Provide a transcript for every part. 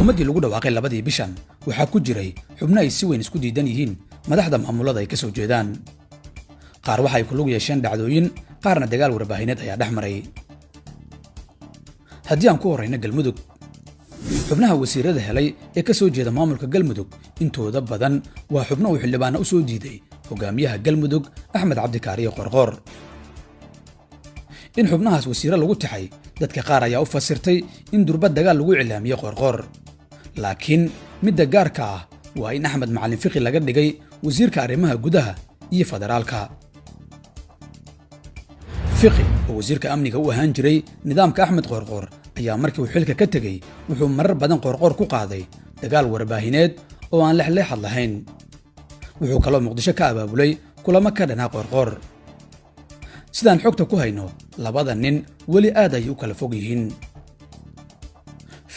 Xukuumaddii lagu dhawaaqay 2dii bishan waxaa ku jiray xubno ay si weyn isku diidan yihiin madaxda maamulada ay ka soo jeedaan. Qaar waxa ay ku lug yeesheen dhacdooyin, qaarna dagaal warbaahineed ayaa dhex maray. Haddii aan ku horrayno Galmudug, xubnaha wasiirada helay ee ka soo jeeda maamulka Galmudug intooda badan waa xubno uu xildhibaana u soo diiday hogaamiyaha Galmudug, Axmed Cabdikaariyo Qorqoor. In xubnahaas wasiire lagu taxay, dadka qaar ayaa u fasirtay in durba dagaal lagu cilaamiyey Qoorqoor, laakiin midda gaarka ah waa in Axmed Macalin Fiqi laga dhigay wasiirka arrimaha gudaha iyo federaalka. Fiqi oo wasiirka amniga u ahaan jiray nidaamka Axmed Qoorqoor ayaa markii uu xilka ka tegey wuxuu marar badan Qoorqoor ku qaaday dagaal warbaahineed oo aan lexleexad lahayn. Wuxuu kaloo Muqdisho ka abaabulay kulamo ka dhanaa Qoorqoor. Sidaan xogta ku hayno, labada nin weli aad ayay u kala fog yihiin.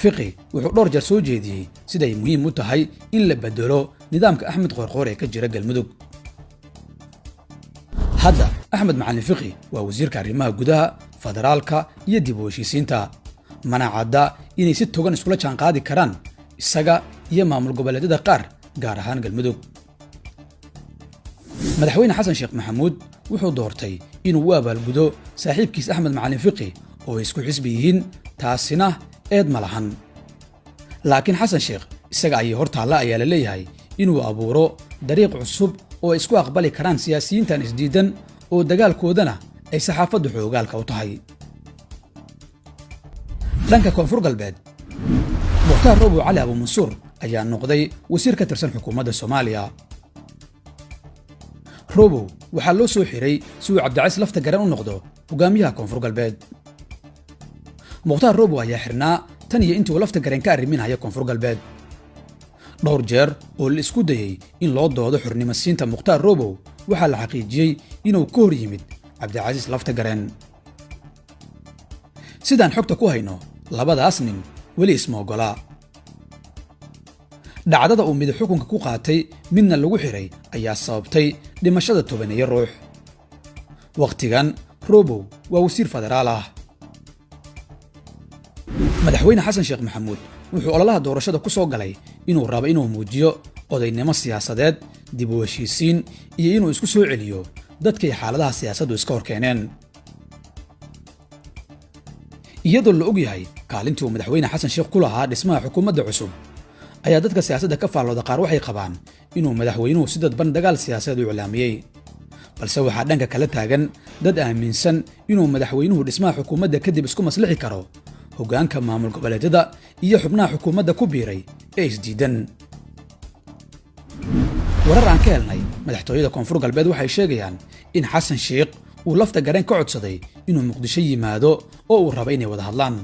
Fiqi wuxuu dhowr jeer soo jeediyey siday muhiim u tahay in la bedelo nidaamka Axmed Qoorqoor ee ka jira Galmudug. Hadda Axmed Macalin Fiqi waa wasiirka arrimaha gudaha, federaalka iyo dib u heshiisiinta. Mana cadda inay si togan iskula jaanqaadi karaan isaga iyo maamul goboleedyada qaar, gaar ahaan Galmudug. Madaxweyne Xasan Sheekh Maxamuud wuxuu doortay inuu u abaalgudo saaxiibkiis Axmed Macalin Fiqi oo ay isku xisbi yihiin, taasina eed ma lahan. Laakiin Xasan Sheekh isaga ayay hor taalla ayaa la leeyahay inuu abuuro dariiq cusub oo ay isku aqbali karaan siyaasiyiintan isdiidan oo dagaalkoodana ay saxaafaddu xoogaalka u tahay. Dhanka Koonfur Galbeed, Mukhtaar Robow Cali Abuumansuur ayaa noqday wasiir ka tirsan xukuumadda Soomaaliya. Robow waxaa loo soo xiray si uu Cabdicasiis Lafta Garan u noqdo hogaamiyaha Koonfur Galbeed. Mukhtaar Robow ayaa xirnaa tan iyo intii uu Lafta Gareen ka arriminaya Koonfur Galbeed. Dhowr jeer oo la isku dayey in loo doodo xornimo siinta Mukhtaar Robow, waxaa la xaqiijiyey inuu ka hor yimid Cabdicasiis Lafta Gareen. Sidaan xogta ku hayno, labadaas nin weli isma oggolaa. Dhacdada uu mid xukunka ku qaatay midna lagu xiray ayaa sababtay dhimashada 10-eeyo ruux. Wakhtigan Robow waa wasiir federaal ah. Madaxweyne Xasan Sheekh Maxamuud wuxuu ololaha doorashada ku soo galay inuu rabo inuu muujiyo odaynimo siyaasadeed, dib u heshiisiin iyo inuu isku soo celiyo dadkay xaaladaha siyaasaddu iska hor keeneen. Iyadoo la og yahay kaalintii uu Madaxweyne Xasan Sheekh ku lahaa dhismaha xukuumadda cusub, ayaa dadka siyaasadda ka faallooda qaar waxay qabaan inuu madaxweynuhu si dadban dagaal siyaasadeed u iclaamiyey. Balse waxaa dhanka kala taagan dad aaminsan inuu madaxweynuhu dhismaha xukuumadda kadib isku maslixi karo hoggaanka maamul goboleedyada iyo xubnaha xukuumadda ku biiray ee isdiidan. Warar aan ka helnay madaxtooyada Koonfur Galbeed waxay sheegayaan in Xasan Sheikh uu Lafta Gareen ka codsaday inuu Muqdisho yimaado oo uu rabo inay wada hadlaan.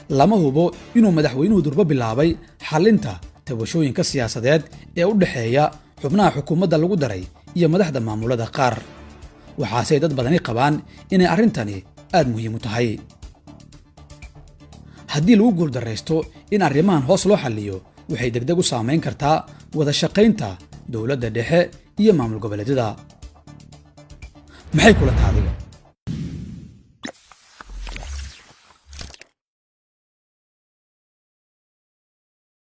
Lama hubo inuu madaxweynuhu durbo bilaabay xallinta tabashooyinka siyaasadeed ee u dhexeeya xubnaha xukuumadda lagu daray iyo madaxda maamulada qaar, waxaasey dad badani qabaan inay arrintani aad muhiim u tahay. Haddii lagu guuldarraysto in arrimahan hoos loo xalliyo, waxay degdeg u saamayn kartaa wada shaqaynta dowladda dhexe iyo maamul goboleedyada. Maxay kula tahay adiga?